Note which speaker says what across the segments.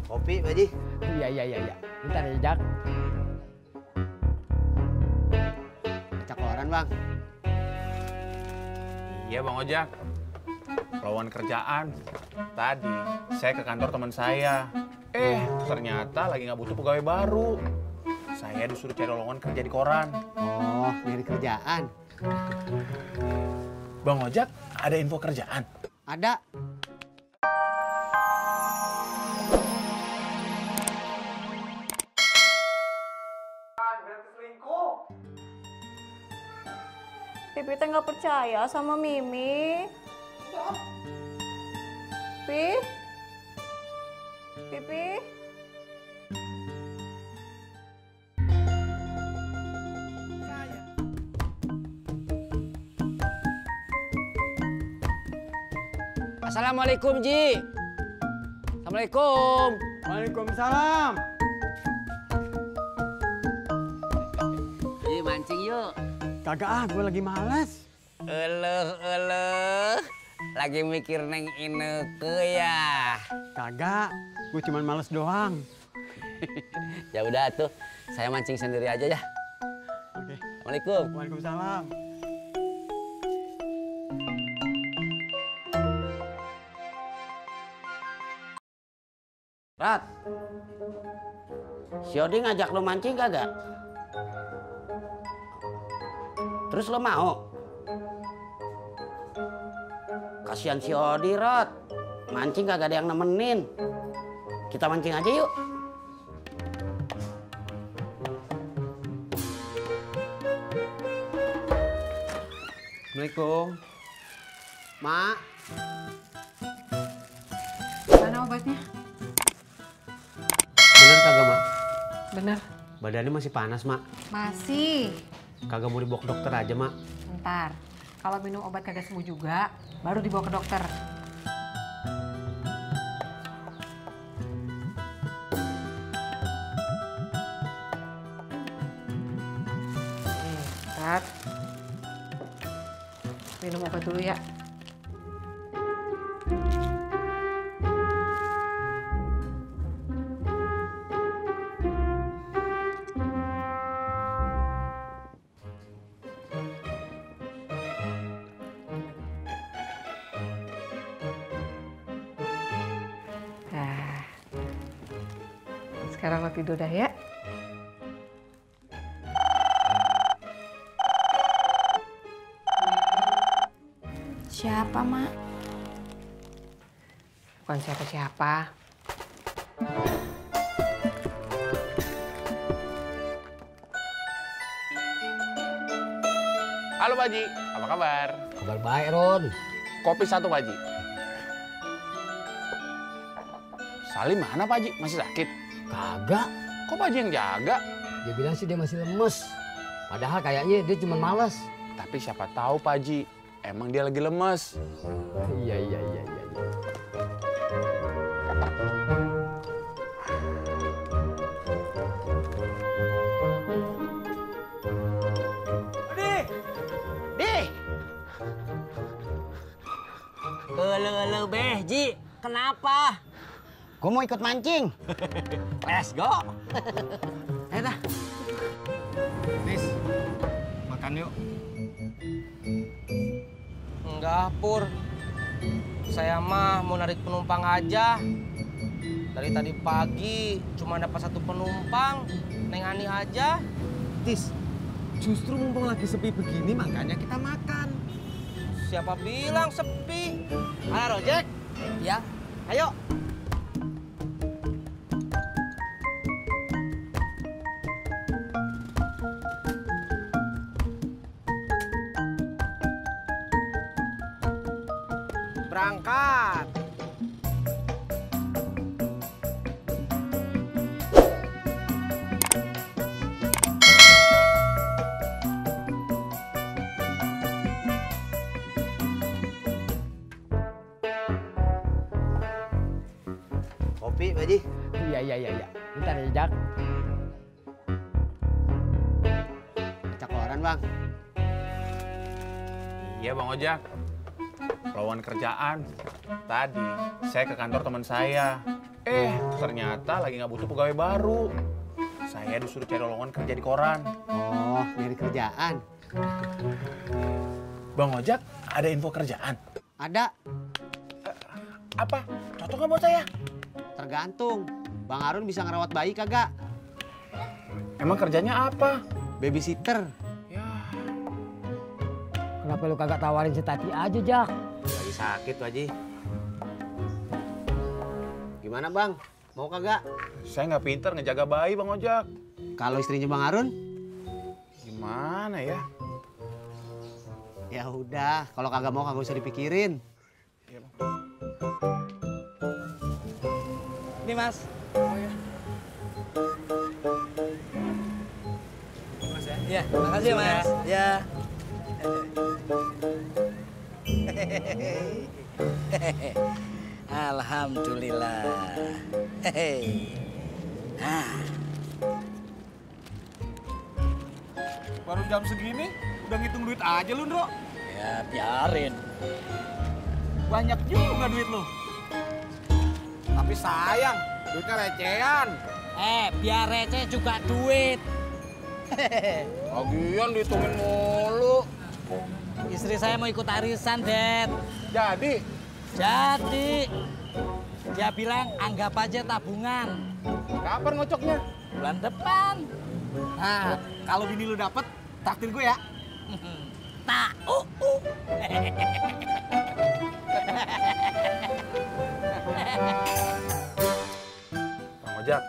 Speaker 1: Kopi, Pak Haji.
Speaker 2: Iya. Bentar ya, Jak.
Speaker 1: Baca koran, Bang.
Speaker 3: Iya Bang Ojak, lowongan kerjaan. Tadi saya ke kantor teman saya. Ternyata lagi nggak butuh pegawai baru. Saya disuruh cari lowongan kerja di koran.
Speaker 1: Oh, nyari kerjaan.
Speaker 3: Bang Ojak, ada info kerjaan?
Speaker 1: Ada.
Speaker 4: Pipi teh nggak percaya sama Mimi. Pipi.
Speaker 2: Assalamualaikum, Ji. Assalamualaikum.
Speaker 1: Waalaikumsalam. Ji, mancing yuk.
Speaker 2: Kagak gue lagi males.
Speaker 5: Eluh, lagi mikir Neng Ineke ya.
Speaker 2: Kagak, gue cuman males doang.
Speaker 5: Ya udah tuh, saya mancing sendiri aja ya.
Speaker 2: Oke.
Speaker 5: Assalamualaikum.
Speaker 2: Waalaikumsalam.
Speaker 5: Rat, si Odi ngajak lo mancing kagak? Terus lo mau? Kasihan si Odi, Rat. Mancing kagak ada yang nemenin. Kita mancing aja yuk.
Speaker 1: Assalamualaikum. Mak.
Speaker 6: Mana obatnya?
Speaker 1: Bener kagak, Mak?
Speaker 6: Bener.
Speaker 1: Badannya masih panas, Mak.
Speaker 6: Masih.
Speaker 1: Kagak mau dibawa ke dokter aja, Mak.
Speaker 6: Ntar, kalau minum obat kagak sembuh juga, baru dibawa ke dokter. Tat. Minum obat dulu ya. Nah, sekarang lo tidur dah ya.
Speaker 4: Siapa, Mak?
Speaker 6: Bukan siapa-siapa.
Speaker 3: Halo Pak Haji, apa kabar?
Speaker 2: Kabar baik, Ron.
Speaker 3: Kopi satu Pak Haji. Salim mana Pak Haji? Masih sakit?
Speaker 2: Kagak.
Speaker 3: Kok Pak Haji yang jaga?
Speaker 2: Dia bilang sih dia masih lemes. Padahal kayaknya dia cuma males.
Speaker 3: Tapi siapa tahu Pak Haji, emang dia lagi lemes.
Speaker 2: Iya.
Speaker 5: Eluh, Beh, Ji. Kenapa?
Speaker 1: Gue mau ikut mancing.
Speaker 5: Let's go.
Speaker 1: Ayo dah.
Speaker 7: Nis, makan yuk.
Speaker 8: Enggak, Pur. Saya mah mau narik penumpang aja. Dari tadi pagi cuma dapat satu penumpang. Neng Ani aja.
Speaker 7: Tis, justru mumpung lagi sepi begini makanya kita makan.
Speaker 8: Siapa bilang sepi? Halo, Jack.
Speaker 5: Ya.
Speaker 8: Ayo. Berangkat.
Speaker 1: Kopi, Pak Haji.
Speaker 2: Iya. Bentar ya, Jak.
Speaker 1: Baca koran, Bang.
Speaker 3: Iya Bang Ojak, lowongan kerjaan. Tadi saya ke kantor teman saya. Ternyata lagi nggak butuh pegawai baru. Saya disuruh cari lowongan kerja di koran.
Speaker 1: Oh, nyari kerjaan.
Speaker 3: Bang Ojak, ada info kerjaan?
Speaker 1: Ada,
Speaker 3: Apa? Cocok nggak buat saya?
Speaker 1: tergantung. Bang Harun bisa ngerawat bayi kagak?
Speaker 3: Emang kerjanya apa?
Speaker 1: Babysitter.
Speaker 3: Ya,
Speaker 2: Kenapa lu kagak tawarin si Tati aja, Jak?
Speaker 1: Lagi sakit, Pak Haji. Gimana, Bang? Mau kagak?
Speaker 3: saya nggak pinter ngejaga bayi, Bang Ojak.
Speaker 1: Kalau istrinya Bang Harun?
Speaker 3: Gimana ya?
Speaker 1: Ya udah, kalau kagak mau kagak usah dipikirin.
Speaker 3: Iya, Bang.
Speaker 8: Ini Mas. Iya, makasih ya Mas. Ya.
Speaker 9: Alhamdulillah.
Speaker 3: Baru jam segini, udah ngitung duit aja lu, Ndro.
Speaker 9: Ya biarin.
Speaker 3: Banyak juga duit lu.
Speaker 8: Tapi sayang, duitnya recehan.
Speaker 9: Biar receh juga duit.
Speaker 8: Lagian dihitungin mulu.
Speaker 9: Istri saya mau ikut arisan, Dad.
Speaker 8: Jadi,
Speaker 9: Dia bilang anggap aja tabungan.
Speaker 8: kapan ngocoknya?
Speaker 9: Bulan depan.
Speaker 8: Nah, kalau bini lu dapet, traktir gue ya.
Speaker 9: Tahu.
Speaker 3: Bang Ojak,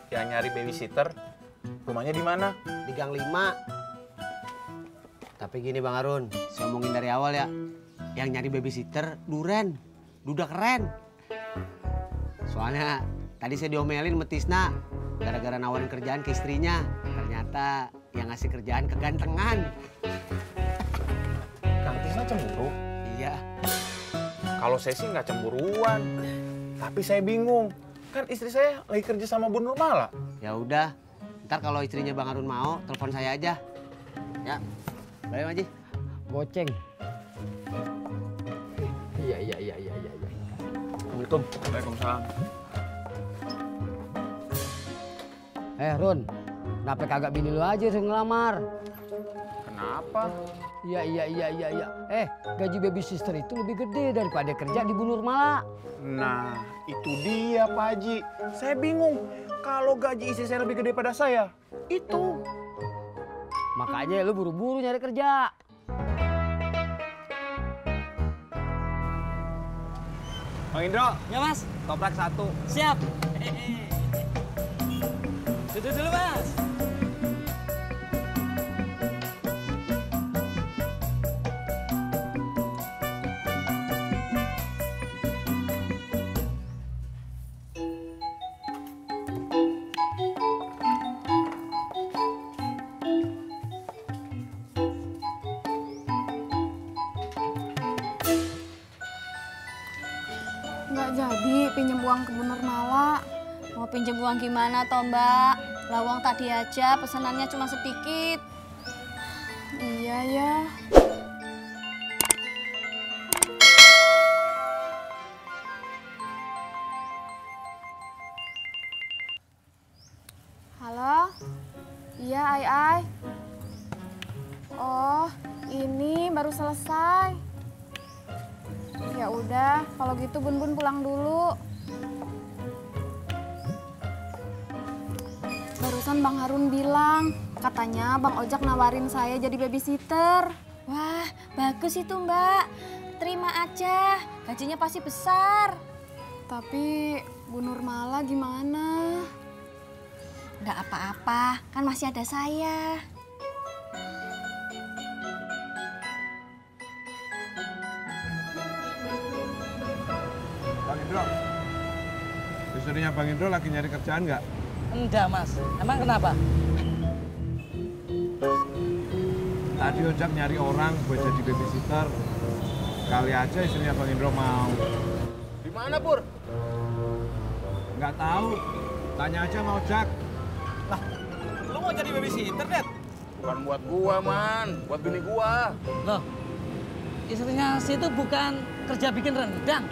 Speaker 3: yang nyari babysitter, rumahnya di mana?
Speaker 1: Di Gang 5. Tapi gini Bang Harun, saya omongin dari awal ya. Yang nyari babysitter Duren, duda keren. Soalnya tadi saya diomelin sama Tisna gara-gara nawarin kerjaan ke istrinya. Ternyata yang ngasih kerjaan kegantengan.
Speaker 3: Kang Tisna cemburu?
Speaker 1: Iya.
Speaker 3: Kalau saya sih nggak cemburuan, tapi saya bingung. Kan istri saya lagi kerja sama Bu Nurmala.
Speaker 1: Ya udah, ntar kalau istrinya Bang Harun mau, telepon saya aja. Ya, baik Maji.
Speaker 2: Goceng. Iya.
Speaker 3: Assalamualaikum. Waalaikumsalam.
Speaker 2: Run, kenapa kagak bini lu aja yang ngelamar?
Speaker 3: Kenapa?
Speaker 2: Iya. Gaji babysitter itu lebih gede daripada kerja di Bu Nurmala.
Speaker 3: Nah, itu dia Pak Haji. Saya bingung. Kalau gaji istri saya lebih gede pada saya, itu.
Speaker 2: Makanya lu buru-buru nyari kerja.
Speaker 8: Bang Indro,
Speaker 9: Ya Mas,
Speaker 8: toprak 1.
Speaker 9: siap. Duduk dulu Mas.
Speaker 4: Nggak jadi pinjem uang ke Bu Nurmala. Mau pinjem uang gimana toh Mbak? Lah uang tadi aja pesanannya cuma sedikit. Iya ya. Halo? Iya Ai. Oh, ini baru selesai. Ya udah, kalau gitu Bun Bun pulang dulu. Barusan Bang Harun bilang, katanya Bang Ojak nawarin saya jadi babysitter. Wah, bagus itu Mbak. Terima aja, gajinya pasti besar. Tapi Bu Nurmala gimana? Nggak apa-apa, kan masih ada saya.
Speaker 7: Bang Indro, istrinya Bang Indro lagi nyari kerjaan nggak?
Speaker 9: Enggak Mas, emang kenapa?
Speaker 7: Tadi Ojak nyari orang buat jadi babysitter. Kali aja istrinya Bang Indro mau.
Speaker 8: Di mana, Pur?
Speaker 7: Nggak tahu, tanya aja sama Ojak.
Speaker 8: Lu mau jadi babysitter, Dad? Bukan buat gua, Man. Buat bini gua.
Speaker 9: Loh, istrinya situ bukan kerja bikin rendang.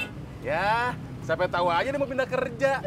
Speaker 8: Ya,
Speaker 3: Siapa tahu aja dia mau pindah kerja.